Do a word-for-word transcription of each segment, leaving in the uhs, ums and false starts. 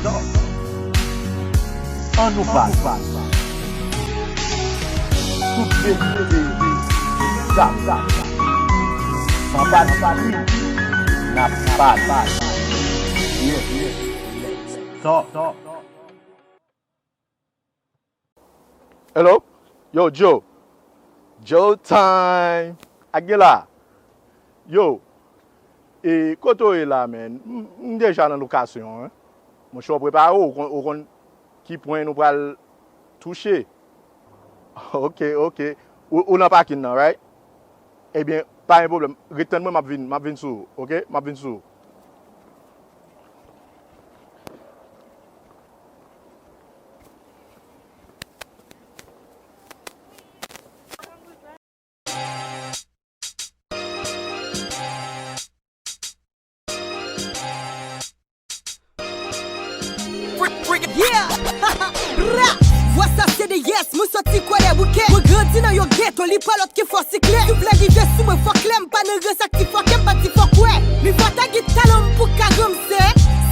Ann nou pale. Tout verite, zak, san pati pri, n ap pale. Yeah. Talk. Hello? Yo, Joe. Joe time. Ak gen la. Yo. E kote w ye la, man? M, m deja nan lokasyon, en. Monchè, w prepare w, ou konn, ou konn ki pwen nou pral touche. Ok, ok. Ou, ou nan pakin nan, right? Ebyen, pa gen pwoblèm. Ret tann mwen, m ap vin, m ap vin sou ou, ok? M ap vin sou ou. Yeah! Ra! Vwa sa se de yes, mwen soti kwè de bouke. Mwen grandi nan yon geto, li pa lòt ki fò siklè. Si w vle rive sou mwen, fò klè, m pa nan rans ak ti fò kè, m pa ti fò kwè. Mi fò ta git talon m pou ka ranmse.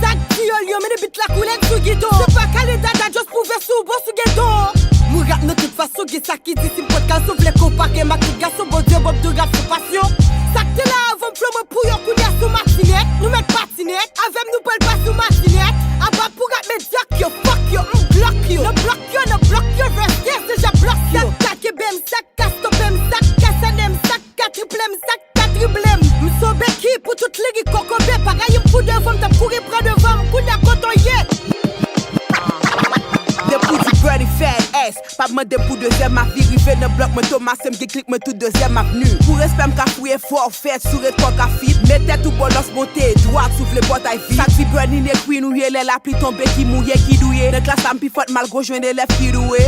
Sa k di yo l yo, men de bit la koule sou gidon. Se pa kale dada, just pwouve sou bon sou gedon. Mwen rap nan tout fason, gen sa ki di si m pot kal sou vle konpare m ak tout gason, Bondye ban m de rap sou pasyon. Sa k te la avan m flo mwen pou yo kounye a sou matinèt. Nou mèt patinèt, avè m nou pral pase yon matinèt. Apa pou rap medyak yo, fuck yo, m glòk yo. Nan blòk yo, nan blòk yo, verse deja blòk yo. Sa k ka kenbe m, sa k ka stope m, sa k ka sène m, sa k ka triple m, sa k ka trible m. M se yon beki pou tout lirik kokobe, pa rayi m pou devan m, t ap kouri pran devan m, kounye a kote w ye. Depi w di Birdie fè S, pa mande m pou dezyèm, m ap vin rive nan blòk mwen, Thomas, m gen klik mwen tout dezyèm avni. Pou respè m ka fouye fò, fèt sou ret kò ka fit, men tèt ou bò lòs monte, dwat sou vle pòtay vit. Sa k di Birdie ne queen ou ye lè lapli tonbe ki mouye ki douye. Nan klas la m pi fò, m al gwo jwenn elèv ki douwe.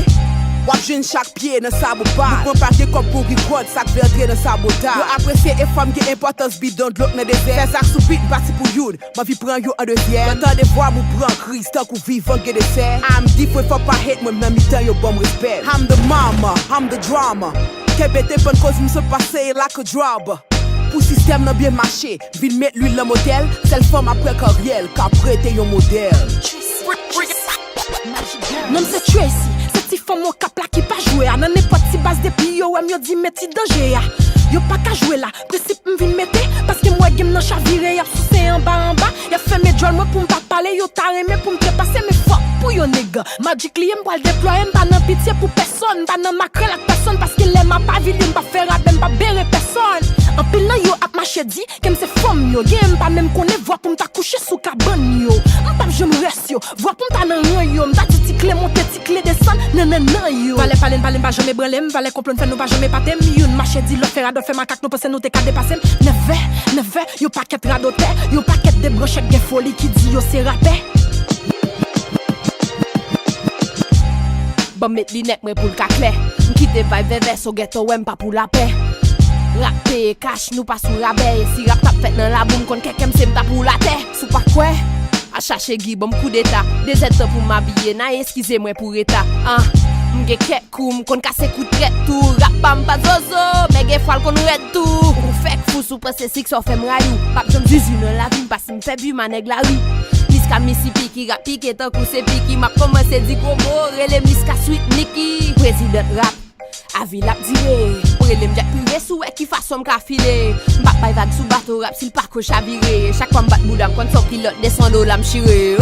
W ap jwenn chak pye nan sabo pa. Nou pran pa gen kòb pou reward, sa k vle antre nan sabo ta. Yo apresye efò m, gen enpòtans bidon dlo k nan dezè. Fè zak sou beat, m pati pou youn. M anvi pran yo an dezyèm. Lè tande vwa m ou pran kriz tankou vivan gen desè. I'm different, fò pa hate mwen, m nan mitan yo ban m respè. I'm the mama, I'm the drama. Kenbe te bann koz m sot pase like a driver. Pou sistèm nan byen mache, vin met lwil nan motèl. Sèl fanm aprè karyè l ka prete yon modèl. Non m se Tracy, se ti fanm Okap la ki pa jwe a. Nan nenpòt ti baz depi yo wè m yo di men ti danje a. Yo pa ka jwe la, prensip m vin mete, paske m wè gen m nan chavire, y ap souse anba anba, y ap fèmen djòl mwen pou m pa pale, yo ta renmen pou m trepase, men fòk pou yo nèg. Magic liye m pral deplwaye, m pa nan pitye pou pèsonn, m pa nan makrèl ak pèsonn, paske lè m ap avili, m p ap fè rabè, m p ap bere pèsonn. Anpil nan yo ap mache di ke m se fanm yo, gen m pa menm konnen vwa pou m ta kouche sou kabann yo. M p ap janm rès yo, vwa pou m ta nan ran yo, m ta di ti kle monte, ti kle desann, nan nan nan yo. Valè pale n pale, n pa janm ebranle m, valè konplo n fè, nou pa janm epate m. Youn mache di lòt fè radòt, fè makak, nou panse nou te ka depase m. Nèvè, nèvè, yon pakèt radotè, yon pakèt debranchè k gen foli ki di yo se rapè. Ban m met linèt mwen pou l ka klè. M kite vibe vèvè, so gèt w wè m pa pou lapè. Rap peye kach, nou pa sou rabè. E si rap t ap fèt nan labou, m konn kèkè m se m t ap woule atè. Si w pa kwè, al chache Guy, ban m koudeta. De zèdtan pou m abiye, n a eskize mwen pou reta. Ah, m gen kèk kou, m konn kase kou trèt tou. Rap pa m pa zozo, men gen fwa l konn rèd tou. Ou fèk fou si w panse siksè w fè m rayi w. P ap janm zuzu nan lavi m, pase m fè bi ma nèg lari. Miska Missy P ki rap pike tankou se Piki. M ap kòmanse di gwo mo, rele Miska Sweet Mickey. Prezidan rap, avi l ap dire. Ou rele m jet prive si w wè ki fason m ka file. M p ap bay vag sou bato rap si l pako chavire. Chak fwa m bat bouda m konn se yon kilòt de san dola m chire.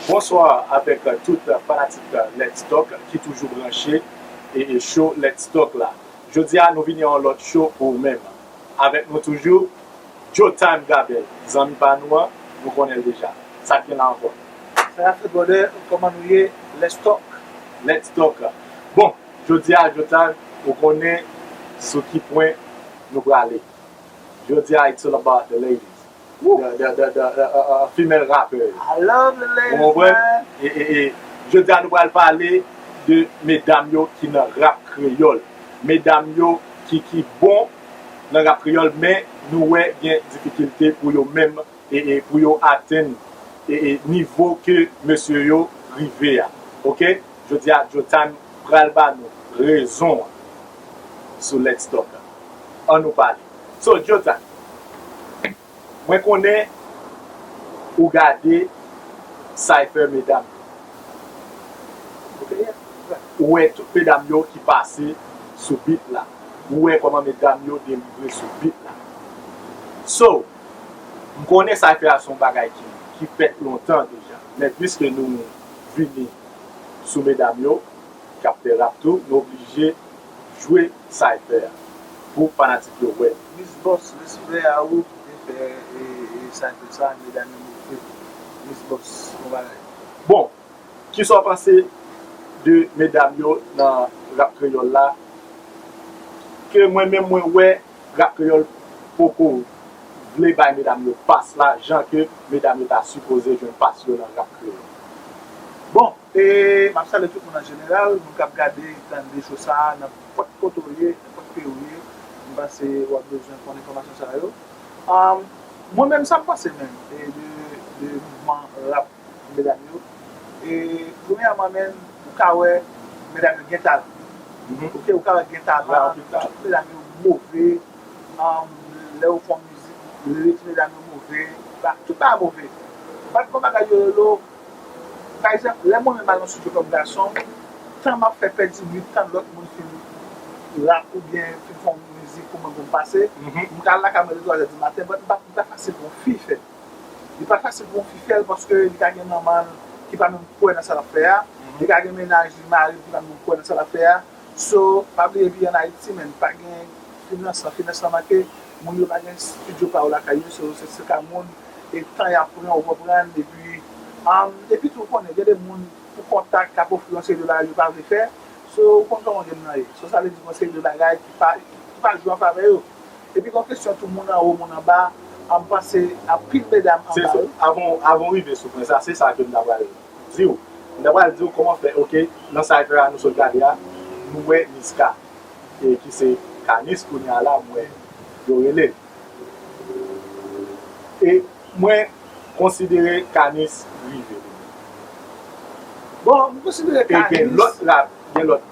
Bonswa avèk tout fanatik Let's Talk ki toujou branche e, e show Let's Talk la. Jodi a nou vini yon lòt show pou ou menm. Avèk nou toujou, Joe Time Gabel, zanmi pa nou an, nou konnen l deja. Sa k gen la ankò? Sa k ap fèt brother, kòman nou ye? Let's Talk. Let's Talk. Bon, jodi a Joe Time, ou konnen sou ki pwen nou prale. Jodi a it's all about the ladies. The, the, the, the, the uh, uh, female rappers. I love the ladies, man. Ou konprann? E, e, e, jodi a nou pral pale de medam yo ki nan rap kreyòl. Medam yo ki, ki bon nan rap kreyòl, men nou wè gen difikilte pou yo menm, e, e, pou yo atenn, e, e, nivo ke mesye yo rive a. Oke? Jodi a, Joe Time pral ba nou rezon an sou Let's Talk. Ann nou pale. So, Joe Time, mwen konnen ou gade Cypher medam yo. Ou wè tout medam yo ki pase sou beat la. Ou wè kòman medam yo delivre sou beat la. So, m konnen Cypher a se yon bagay ki, ki fèt lontan deja. Men piske nou vini sou medam yo, k ap fè rap tou, nou oblije jwe Cypher a pou fanatik yo wè. Miss Boss, respè a ou ki te fè e, e Cypher sa, medam yo move. Miss Boss, bon bagay. Bon, kisa w panse de medam yo nan rap kreyòl la? Ke mwen menm mwen wè rap kreyòl poko vle bay medam yo pas la, jan ke medam yo ta sipoze jwenn pas yo nan rap kreyòl. Bon, e m ap salye tout moun an jeneral, moun k ap gade, tande cho sa a, nan nenpòt kote w ye, nenpòt peyi w ye, m panse w ap bezwen konn enfòmasyon sa yo. Ahn, mwen menm, sa m panse menm e de, de mouvman rap medam yo. E premyèman menm, ou ka wè medam yo gen talan. Oke, ou ka wè gen talan, tout medam yo move. Ahn, lè yo fè yon mizik, lirik medam yo move. Tout bagay move. Bat bon bagay yo rele w. Pa egzanp, lè mwen menm al nan estidyo kòm gason, tan m ap fè pèdi nwit, tann lòt moun fin rap oubyen fin fè yon mizik pou mwen pou m pase, m ka al lakay mwen de twa zè di maten, but m pa, li pa fasil pou yon fi fè l. Li pa fasil pou yon fi fè l paske li ka gen manman l ki pa menm kwè nan sa l ap fè a, li ka gen mennaj li, mari l ki pa menm kwè nan sa l ap fè a. So, pa bliye epi ann Ayiti, menm, pa gen finans lan, finans lan manke, moun yo pa gen estidyo pa yo lakay yo, so, se, se ka moun, e tan y ap pran, ou konprann, epi, ahn, epi tou, ou konnen, gen de moun, pou kontak, k ap ofri yon seri de bagay yo pa vle fè, so, ou konn kòman game nan ye. So, sa vle di, yon seri de bagay ki pa, ki pa jwe an favè yo. Epi, gon kesyon tou, moun anwo, moun anba, m panse, anpil medam anba yo. Avan, avan w rive sou pwen sa, se sa ke m ta pral di w. M ta pral di w kòman fè, oke, nan cypher a nou sot gade a, nou wè Niska, e ki se Kanis kounye a la, m wè yo rele l. E mwen konsidere Kanis rive. Bon, m konsidere Kanis. E gen lòt rap, gen lòt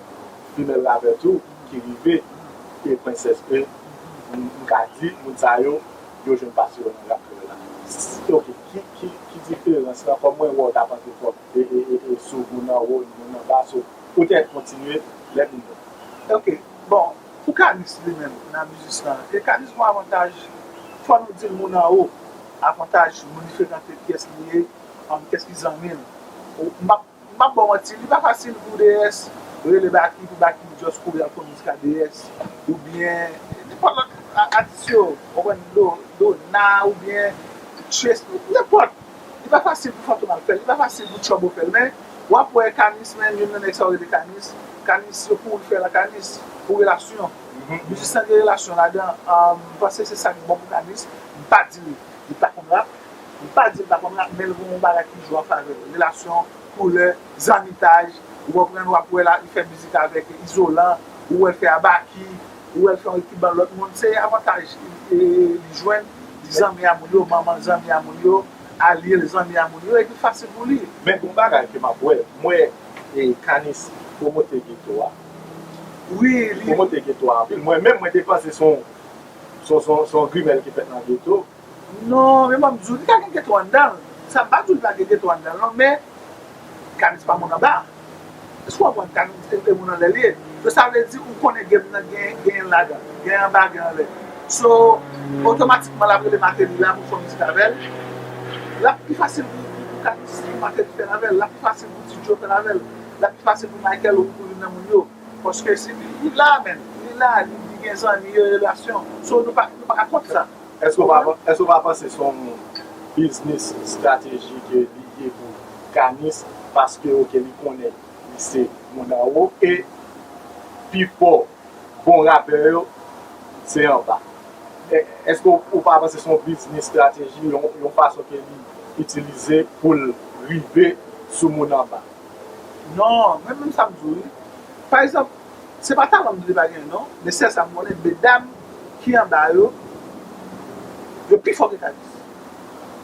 female rapper tou ki rive, e Princess E, m, m ka di, moun sa yo, yo jwenn pase yo nan rap kreyòl la. Ok, ki, ki, ki diferans lan, kòm mwen wè w t ap antre kòb, e, e, e, e sou moun anwo, moun anba, so, poutèt kontinye, let me know. Ok, bon, pou Kanis li menm, nan biznis lan, e Kanis gon avantaj, fò nou di l moun anwo, avantaj moun li frekante, kiyès li ye, um, kiyès ki zanmi l. Ou, m ap M p ap ba w manti, li pa fasil pou D S rele Baky, pou Baky just kouri al fè mizik a D S, oubyen nenpòt lòt a-, atis yo, w konprann, Do-, Dona, oubyen Trace, nenpòt. Li pa fasil pou Fantom al fè l, li pa fasil pou Trouble fè l, men w ap wè Kanis, men youn nan nèg sa yo rele Kanis, Kanis yo kouri fè l a Kanis, pou relasyon. Biznis lan gen relasyon ladan, um, m panse se sa ki bon pou Kanis, m pa di li pa konn rap, m pa di l pa konn rap, men l gen yon bagay ki jwe an favè l. Relasyon, koulè, zanmitaj, ou konprann, w ap wè la, li fè mizik avèk Izolan, ou wè l fè a Baky, ou wè l fè yon ekip ban lòt moun. Se avantaj, e, li jwenn, li zanmi a moun yo, manman zanmi a moun yo, alye l zanmi a moun yo, e li fasil pou li. Men gon bagay ke m ap wè, m wè, e, Kanis pwomote geto a. Wi, li pwomote geto a anpil. Mwen menm, mwen te panse se yon, se yon, se yon, se yon grimèl ki fèt nan geto. Non, men ban m di w, li ka gen geto anndan l. Sa m pa di w li pa gen geto anndan l, non, men Kanis pa moun anba. Èske w konprann? Kanis se moun anlè li ye. So, sa vle di, ou konnen game nan gen, gen ladan. Gen anba, gen anlè. So, otomatikman, l ap rele Martelly la pou fè mizik avè l. L ap pi fasil pou, pou, pou Kanis, pou Martelly fè l avè l. L ap pi fasil pou Ti Joe fè l avè l. L ap pi fasil pou Michael ou, ou youn nan moun yo. Paske si li, li la, menn. Li la, li, li gen zanmi, yo, relasyon. So, nou pa, nou pa ka kont sa. Èske w pa, èske w pa panse se yon biznis estrateji ke li ye pou Kanis, paske, ok, li konnen li se moun anwo, e pifò bon rapè yo se anba. E, èske w, w pa panse se yon biznis estrateji, yon, yon fason ke li itilize pou l rive sou moun anba? Non, mwen menm sa m di w, wi. Pa egzanp, se pa talan m di li pa genyen, non, men sèl sa m konnen, medam ki anba yo, yo pi fò ke Kanis.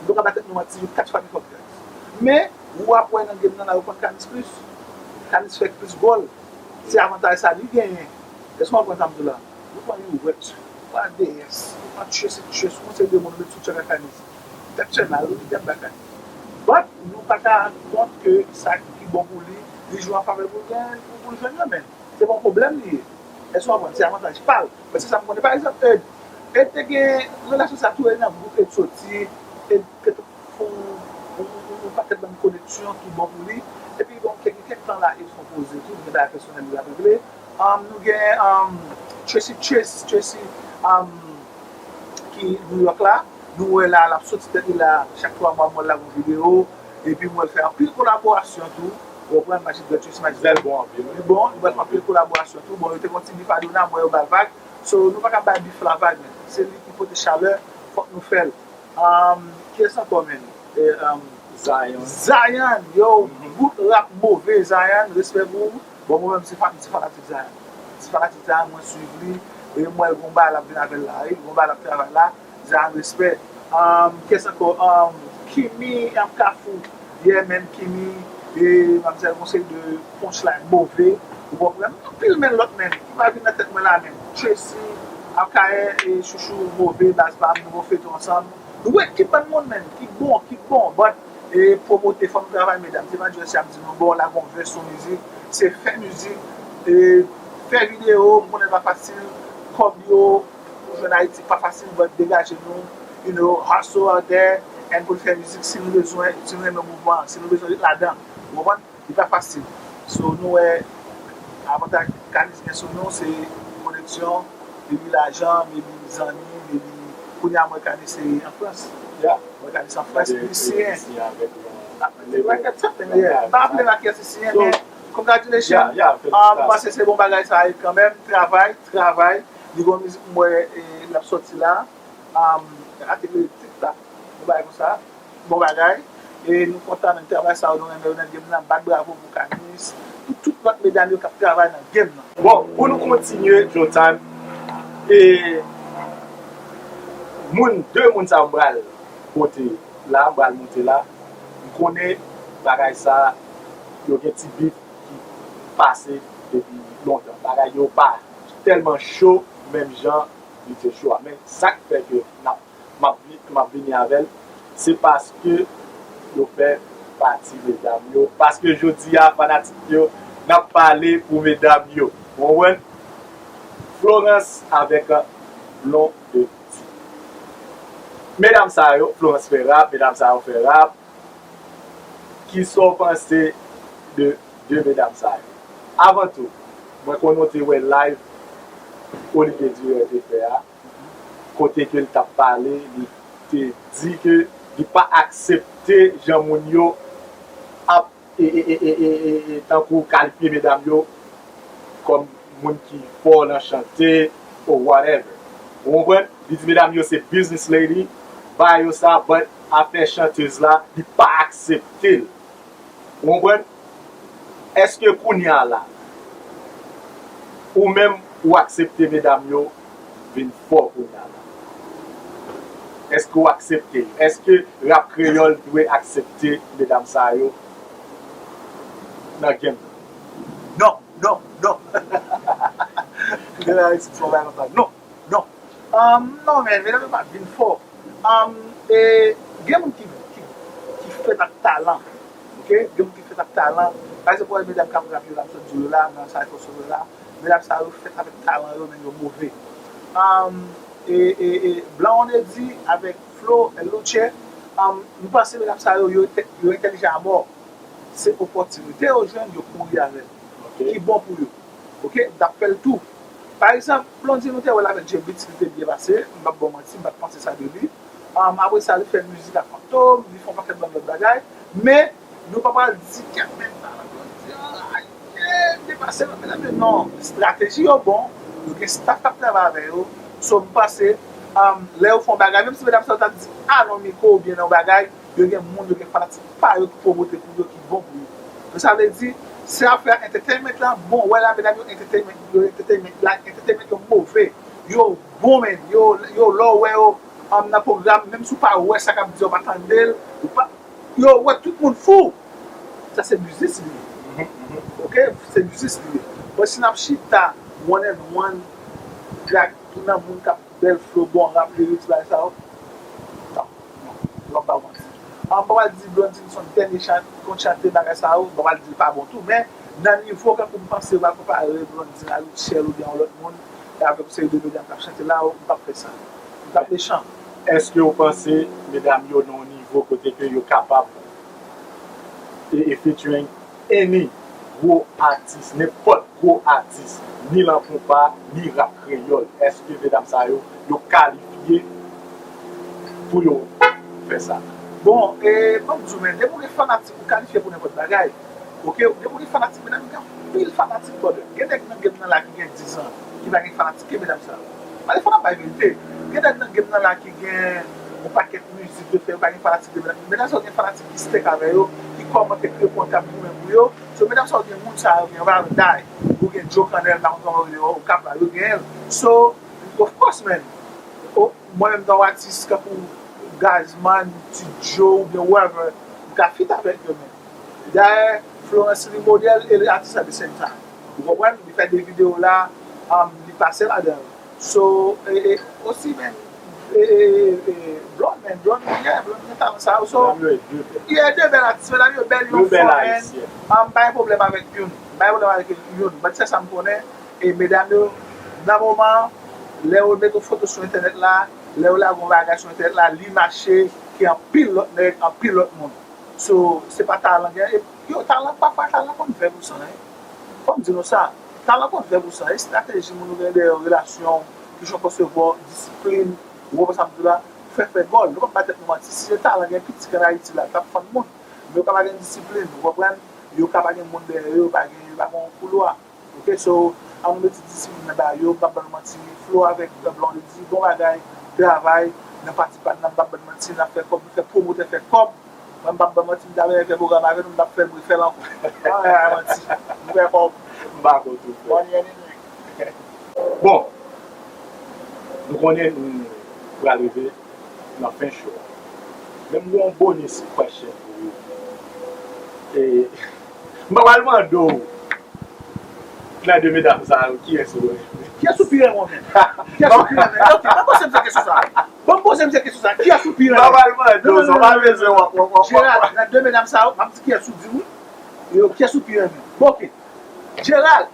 Nou ka ba tèt nou manti, yo kat fwa pi fò ke Kanis. Men, w ap wè nan game nan la, yo konn Kanis plis. Kanis fè plis gòl. Se avantaj sa li genyen. Èske w konprann sa m di w la? Ou pran Youret, ou pran D S, ou pran Trace, Trace, ou pran seri de moun, ou met sou track a Kanis. Tèt fè mal, wi, li tèt ba Kanis. But nou pa ka kont ke sa ki bon pou li, li jwe an favè pou l gen, pou, pou l jwenn yo, men se pa yon pwoblèm li ye. Èske w konprann? Se avantaj pa l. Paske sa m konnen, pa egzanp, Ed, Ed te gen relasyon sa tou, Ed nan gwoup, Ed soti, Ed te fè yon, yon, yon, yon pakèt bann koneksyon ki bon pou li. Epi, bon, gen kèk tan la, Ed fè yon poze tou, gen bagay pèsonèl li ap regle. Um, nou gen um, Tracy, Tracy, Tracy um, ki New York la. Nou wè la, l ap soti tèt li la, chak twa mwa, m wè l la gon videyo. Epi m wè l fè anpil kolaborasyon tou. Ou konprann, Magic Dutch, Magic Dutch. Bon anpil, wi. Li bon, li pral fè anpil kolaborasyon tou. Bon, yo te gon ti bif a Dona, m wè yo ba l vag. So, nou pa ka bay bif la vag, men se li ki pote chalè, fòk nou fè l. Um, kiyès ankò, men? E, um, Zion. Zion, yo, bout rap move, Zion, respè pou ou. Bon, mwen menm, se fa-, m se fanatik Zion. M se fanatik Zion, mwen swiv li. E m wè l gon bagay l ap vin avè l la, wi, gon bagay l ap travay la. Zion, respè. Um, kiyès ankò? Um, Kimi, um, Kafou. Yeah, man, Kimi, e manmzèl gon seri de punchline move. Ou konprann? Anpil, men, lòt, men, ki pa vin nan tèt mwen la, men. Tracy, Akayè, e Chouchou, move, baz pa m, nou gon feyton ansanm. Nou wè ki bann moun, men, ki bon, ki bon, but, e pwomote, fò nou travay, medam. Se pa jodi a m di nou, bon, la gon vè sou mizik, se fè mizik, e fè videyo, m konnen l pa fasil, kòb yo, pou jwenn Ayiti pa fasil, but degaje nou, you know, hustle out there, and pou n fè mizik, si nou bezwen, si nou renmen mouvman an, si nou bezwen ret ladan, ou konprann? Li pa fasil. So, nou wè, avantaj Kanis gen sou nou, se koneksyon, maybe lajan, maybe zanmi, maybe, kounye a m wè Kanis se an Frans. Yeah. M wè Kanis an Frans, li siyen. Li siyen avèk yon, ah, se record something, yeah. M pa vle make kiyès li siyen, men congratulations. Yeah, yeah, felisitasyon. Ah, m panse se bon bagay sa ye kanmenm. Travay, travay. Li gon mizik m wè, e, l ap sòti la. Um, rate li tit la. Yon bagay konsa. Bon bagay. E nou kontan nan travay sa yo, nou renmen yo nan game nan. Bat bravo pou Kanis, pou tout lòt medam yo k ap travay nan game nan. Bon, pou nou kontinye, Joe Time, e moun, de moun sa yo m pral pote la, m pral monte la, m konnen bagay sa, yo gen ti bif ki pase depi lontan. Bagay yo pa tèlman cho, menm jan li te cho a. Men sa k fè ke n ap, m ap vi-, m ap vini avè l, se paske yo fè pati medam yo. Paske jodi a, fanatik yo, n ap pale pou medam yo. Ou konprann? Florence avèk Blondedy. Medam sa yo, Florence fè rap, medam sa yo fè rap. Kisa w panse de de medam sa yo? Avan tou, mwen konnen w te wè live Olivier Durand te fè a, kote ke l t ap pale, li te di ke li pa aksepte jan moun yo ap, e, e, e, e, e, e, tankou kalifye medam yo kòm moun ki fò nan chante or whatever. Ou konprann? Li di medam yo se business lady, ba yo sa, but afè chantez la, li pa aksepte l. Ou konprann? Èske kounye a la, ou menm ou aksepte medam yo vin fò kounye a la? Èske w aksepte yo? Èske rap kreyòl dwe aksepte medam sa yo nan game nan? Non, non, non. Gen la, se yon bagay konsa. Non, non. Um, non, men, medam yo pa vin fò. Um, e, gen moun ki, ki, ki fèt ak talan. Ok? Gen moun ki fèt ak talan. Pa egzanp, w wè medam k ap rap yo la, m sot di w yo la, nan sa yo sot yo la. Medam sa yo fèt avèk talan yo, men yo move. Um, e, e, e, Blan Onedi avèk Flo El Luche, um, m panse medam sa yo, yo, yo entèlijan a mò. Se opòtinite yo jwenn, yo kouri avè l. Ok. Ki bon pou yo. Ok, m t ap fè l tou. Pa egzanp, Blondedy nou te wè l avèk Jay Beatz, li te byen pase, m p ap ba w manti, m pa t panse sa de li. Um, apre sa, li fè mizik ak Fantom, li fè yon pakèt bann lòt bagay. Men, nou pa pral di kèk menm bagay, Blondedy an raje, depase l, men non, estrateji yo bon, yo gen staff k ap travay avè yo. So, m panse, um, lè yo fè yon bagay, menm si medam sa yo ta di, a non, mikwo oubyen nan yon bagay, yo gen moun, yo gen fanatik pa yo ki pwomote pou yo, ki bon pou yo. So, sa vle di, se afè a entertainment la, bon, wè la, medam yo entertainment, yo entertainment, like, entertainment yo move, yo bon, men, yo, yo, lè w wè yo, um, nan pwogram, menm si w pa wè sa k ap di, w pa tande l, ou pa, yo wè tout moun fou. Sa se biznis li ye. Ok? Se biznis li ye. Bon, si n ap chita, one and one, drag, tout nan moun k ap bèl flow, bon rap, lyrics, bagay sa yo. Non, non, m ap ba w manti. An, m pa pral di Blondine se yon dènye chan-, konn chante bagay sa yo, m pa pral di l pa bon tou, men nan nivo kankou m panse yo pral konpare Blondine a Rutshelle oubyen yon lòt moun, e avèk yon seri de medam k ap chante la, m p ap fè sa. M t ap mechan. Èske w panse medam yo nan yon nivo kote ke yo kapab e, e featuring any gwo atis, nenpòt gwo atis, ni lan konpa, ni rap kreyòl? Èske medam sa yo, yo kalifye pou yo fè sa? Bon, e, ban m di w, men, depi w gen fanatik, ou kalifye pou nenpòt bagay. Oke, depi w gen fanatik, medam, gen anpil fanatik, brother. Gen nèg nan game nan la ki gen diz an, ki pa gen fanatik, ke medam sa yo. Pale fò n ap bay verite. Gen nèg nan game nan la ki gen yon pakèt mizik yo fè, yo pa gen fanatik de medam. Medam sa yo gen fanatik ki stèk avè yo, ki kòmante, ki reponn, k ap goumen pou yo. So, medam sa yo gen moun sa yo, gen Valday, ou gen Joe Cannell, m pa konn kòman yo rele yo, Okap la, yo gen l. So, of course, man. O, mwen menm, nan yon atis kankou Gazman, Ti Joe, oubyen whoever, m ka fit avèk yo, man. Dayè, Florence li modèl e li atis at the same time. Ou konprann? Li fè de videyo la, um, li pase ladan. So, e, e, osi, men, e, e, e, e, Blonde, men, Blonde, yeah, Blonde gen talan sa yo. So, yeah, de bèl atis, medam yo bèl, yo fò, men, um, m pa gen pwoblèm avèk youn. M pa gen pwoblèm avèk youn. But se sa m konnen, e medam yo, nan moman, lè yo mete yon foto sou entènèt la, lè yo lage yon bagay sou entènèt la, li mache, ke anpil lòt nèg, anpil lòt moun. So, se pa talan gen. E, yo, talan, pafwa, talan konn vè pou san, wi. Fò m di nou sa. Talan konn vè pou san. Estrateji moun ou gen dèyè relasyon, kijan w konsevwa, disiplin, ou konprann sa m di w la, fè fè gòl. Nou p ap ba tèt nou manti. Si se talan gen piti k ann Ayiti la, l t ap fann moun. Men yo ka pa gen disiplin, ou konprann? Yo ka pa gen moun dèyè yo, yo pa gen, yo pa gen yon koulwa. Oke, so, an nou mete disiplin nan bagay yo, m p ap ban nou manti, Flo avèk Blondedy, bon bagay, travay, nan pati pa n nan, m p ap ban n manti, n ap fè kòb, nou fè pwomotè fè kòb, mwen m p ap ban manti, m ta renmen fè pwogram avè nou, m t ap fè l, m refè l ankò. An, an, manti, nou fè kòb. M pa kont ou, frè. Bon, nou konnen nou pral rive nan fen show a. Men m gen yon bonus question pou ou. E, m pa pral mande w nan de medam sa yo, kiyès ou renmen? Kiyès ou pi renmen, menm? Kiyès ou pi renmen? Ok, ban m poze misye kesyon sa. Ban m poze misye kesyon sa. Kiyès ou pi renmen? M pa pral mande w sa, w pa bezwen w ap, w ap, w ap. Gerald, nan de medam sa yo, m ap di kiyès ou di wi. Yo, kiyès ou pi renmen? Bon, ok. Gerald,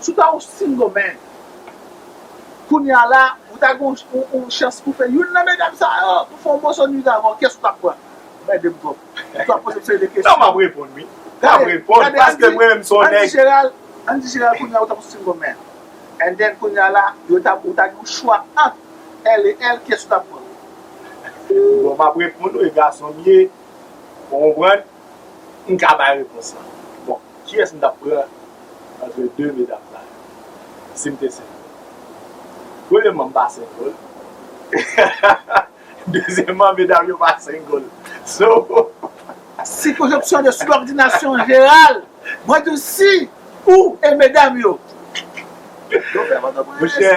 si w ta yon single man, kounye a la, ou ta gen yon, yon, yon chans pou fè youn nan medam sa yo, pou fè yon moso nwit avè w, kiyès ou t ap pran? Ou mède m twòp. Ou t ap poze m seri de kesyon. Non, m ap reponn, wi. M ap reponn, paske mwen menm se yon nèg. Ann di Gerald, ann di Gerald, kounye a ou t ap yon single man. And then, kounye a la, yo t ap, ou ta gen yon chwa ant elle et elle, kiyès ou t ap pran? Bon, m ap reponn ou, e gason m ye, ou konprann? M ka bay repons lan. Bon, kiyès m t ap pran antre de medam sa yo? Si m te single. Premyèman, m pa single. Dezyèmman, medam yo pa single. So, sous conjonction de subordination, Gerald, mwen di w si ou e medam yo. Yo fè Pòtoprens. Monchè,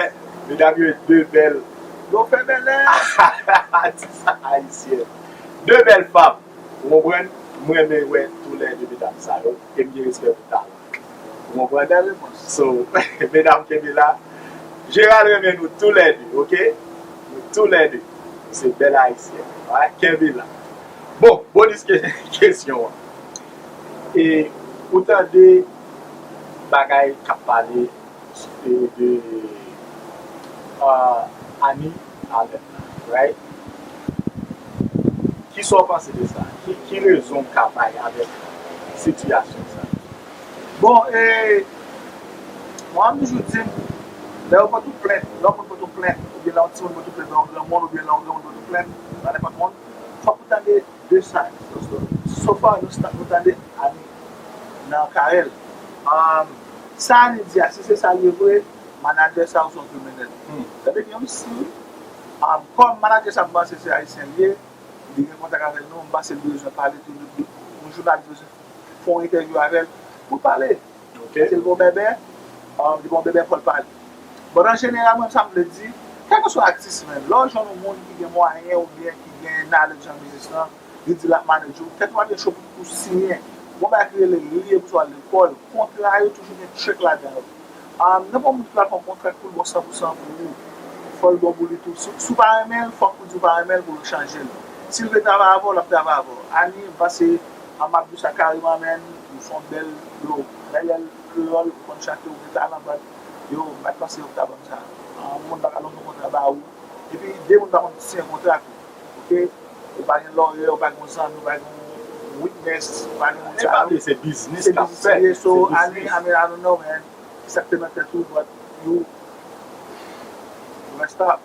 medam yo de bèl. Yo fè bèlè. Atis ayisyèn. De bèl fanm. Ou konprann? Mwen renmen wè toulède medam sa yo. E m gen respè pou talan. Ou konprann? Bèl repons. So, medam kenbe la. Gerald renmen nou toulède, oke? Nou toulède. Se bèl ayisyèn. Alright? Kenbe la. Bon, bonus ke-, kesyon an. E ou tande bagay k ap pale de, de, ah, Annie Allen la, right? Kisa w panse de sa? Ki, ki rezon w ka bay avèk sitiyasyon sa? Bon, e, mwen, m toujou di m, lè yo pote yon plent, lè yon moun pote yon plent, oubyen lè yon timoun pote yon plent, lè yon granmoun, oubyen lè yon granmoun pote yon plent, nan nenpòt moun, fòk ou tande de sa. So far, nou, nou tande Annie nan kare l. Um, sa Annie di a, si se sa l ye vre, manadjè sa yo se yon kriminèl. Tande byen, wi, si, um, kòm manadjè sa, m panse se ayisyen l ye, li gen kontak avè nou, m panse l bezwen pale tou, yon jounalis bezwen fè yon entèvyou avè l pou l pale. Paske l gon bèbè, um, li gon bèbè, fò l pale. Bon, an jeneral, mwen, sa m vle di, kèlkeswa atis, menm, lè w jwenn yon moun ki gen mwayen oubyen ki gen knowledge nan biznis lan, li di l ap manage ou, tèt ou pa dwe cho pou, pou siyen. Gon bagay ki rele liye pou swa lekòl, kontra yo toujou gen tchèk ladan yo. Um, nan pa yon moun ki pral fè yon kontra pou l bon san pou san pou ou. Fò l bon pou li tou. Si, si w pa renmen l, fòk ou di w pa renmen l pou l chanje l. Si l vle travay avè w, l ap travay avè w. Ani, m panse, an, m ap di w sa kareman, menn, ou se yon bèl, yo, bèl kreyòl, ou konn chante, ou gen talan, but, yo, m pa t panse yo t ap ban m sa. An, moun pa ka lonje yon kontra ba ou. Epi, de moun pa konn siyen kontra tou. Oke? Ou pa gen lawyer, ou pa gen yon zanmi, ou pa gen yon witness, ou pa gen moun sa yo. Se biznis k ap fèt. Se biznis li ye, so, Ani, I mean, I don't know, man. Ki sa k te nan tèt ou, but you messed up.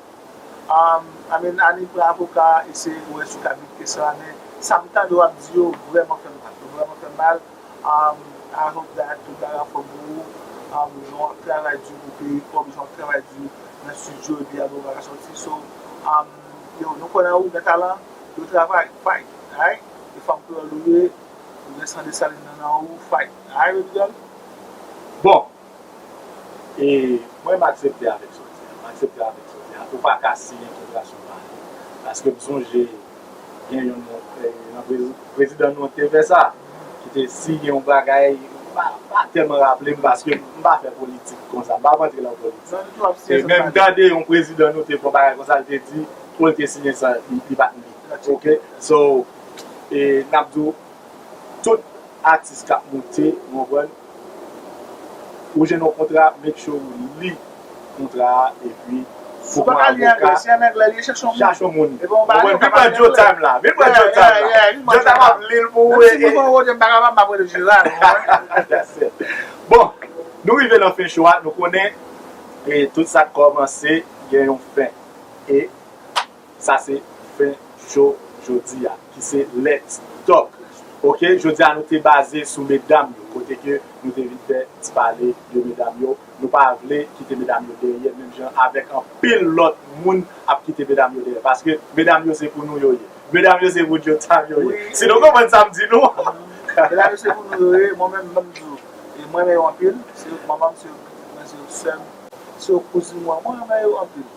Um, I mean, Ani pran avoka, e se ou wè si w ka beat kes la, men sa m tande w ap di yo vrèman fè m mal. Yo vrèman fè m mal. Um, I hope that tout bagay ap fè pou ou. Um, jan w ap travay di pou peyi kòb, jan w ap travay di nan estidyo, epi album pa ka sòti. So, um, yo, nou kwè nan ou, gen talan, yo travay, fight, alright? E fanm kreyòl ou ye, ou gen san Desalin nan nan ou, fight, alright, baby girl? Bon, E mwen, m aksepte avèk sa w di a. M aksepte avèk sa w di a. Ou pa ka siyen kontra san pale. Paske m sonje gen youn, eh, nan prezi-, prezidan nou te fè sa, ki te siyen yon bagay, m pa, pa tèlman raple m paske m pa fè politik konsa. M pa rantre nan politik. E menm tande yon prezidan nou te fè yon bagay konsa, l te di, pou l te siyen sa, li, li pa t li. Oke? So, e n ap di w, tout atis k ap moute, ou konprann, ou jwenn yon kontra, make sure ou li kontra a, epi si w pa ka li anglè, si an anglè li ye, chache yon moun. Chache yon moun. Epi yon bagay ou pa pale anglè. Vin pran Joe Time la, vin pran Joe Time la. Joe Time ap li l pou ou. Menm si mwen fè yon rodye, m pa kapab, m ap rele Gerard, ou konprann? That's it. Bon, nou rive nan fen show a, nou konnen, e, tout sa k kòmanse gen yon fen. E Sa se fen show jodi a, ki se Let's Talk. Oke, jodi a nou te baze sou medam yo, kote ke nou te vin fè ti pale de medam yo. Nou pa vle kite medam yo dèyè, menm jan avèk anpil lòt moun ap kite medam yo dèyè. Paske medam yo se pou nou yo ye. Medam yo se pou Joe Time yo ye. Si nou konprann sa m di nou. Medam yo se pou nou yo ye, mwen menm, ban m di w. E mwen renmen yo anpil. Se yo manman m, se yo pitit mwen, se yo sè m, se yo kouzin mwen. Mwen renmen yo anpil.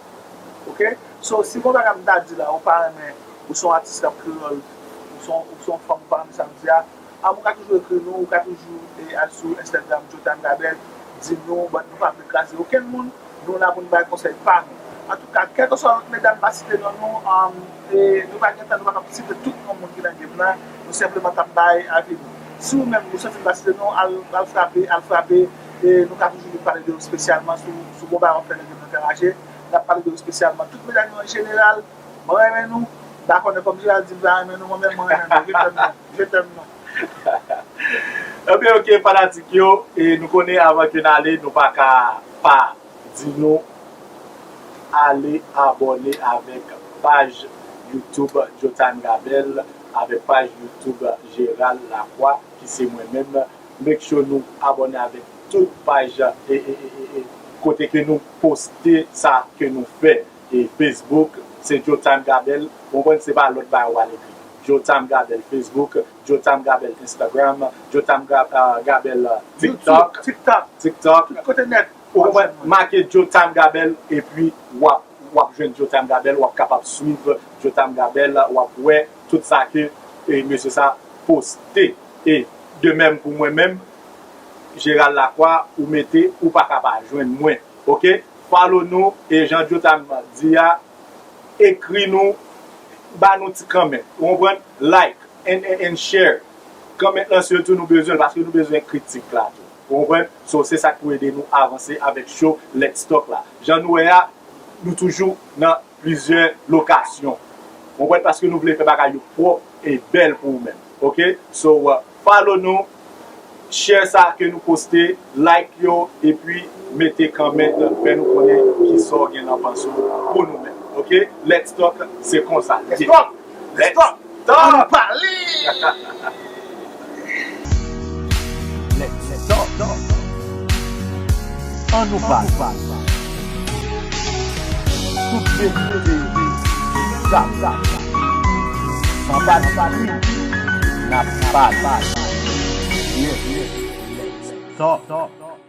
Oke? So, si gon bagay m ta di la, ou pa renmen, ou se yon atis k ap kreyòl, ou se yon, ou se yon fanm, ou pa renmen sa m di a, a, ou ka toujou ekri nou, ou ka toujou, e, al sou Instagram, Joe Time Gabel, di nou, but nou pa vle kraze okenn moun, nou la pou n bay konsèy pa nou. Antouka, kèlkeswa lòt medam pa site non nou, um, e, nou pa gen tan, nou pa ka site tout non moun ki nan game nan, nou senpleman t ap bay avi nou. Si ou menm, ou santi n pa site non, al, al frape, al frape, e nou ka toujou vin pale de ou espesyalman, si w, si w gon bagay w ap fè nan game nan k anraje, n ap pale de ou espesyalman. Tout medam yo an jeneral, mwen renmen nou. M pa konnen kòm Gerald di m pa renmen nou, mwen menm mwen renmen nou. Je t'aime non. Je t'aime non. Ebyen, oke, fanatik yo, e nou konnen avan ke n ale, nou pa ka pa di nou ale abòne avèk paj YouTube Joe Time Gabel, avèk paj YouTube Gerald Lacroix, ki se mwen menm. Make sure nou abòne avèk tout paj, e, e, e, e, e, kote ke nou poste sa ke nou fè. E Facebook, se Joe Time Gabel. Ou konprann, se pa lòt bagay w al ekri. Joe Time Gabel Facebook, Joe Time Gabel Instagram, Joe Time Ga-, ah, Gabel, ah, TikTok. TikTok. TikTok. Tout kote nèt. Ou konprann? Make Joe Time Gabel, epi w ap, w ap jwenn Joe Time Gabel, w ap kapab swiv Joe Time Gabel, w ap wè tout sa ke, e, mesye sa poste. E de menm pou mwen menm, Gerald Lacroix, ou mete, ou pa ka pa jwenn mwen. Oke? Follow nou, e jan Joe Time di a, ekri nou, ba nou ti comment. Ou konprann? Like and, and, and share. Comment lan sitou nou bezwen l, paske nou bezwen kritik la tou. Ou konprann? So, se sa k pou ede nou avanse avèk show Let's Talk la. Jan nou wè a, nou toujou nan plizyè lokasyon. Ou konprann? Paske nou vle fè bagay yo pwòp e bèl pou ou menm. Oke? So, uh, follow nou, share sa ke nou poste, like yo, epi mete comment, fè nou konnen kisa w gen nan panse w pou nou menm. Oke? Let's Talk, se konsa l ye. Let's Talk! Let's Talk! Ann pale! Let's Talk! Ann nou pale! Tout verite, zak, san pati, n ap pale! Yeah, yeah, Let's Talk!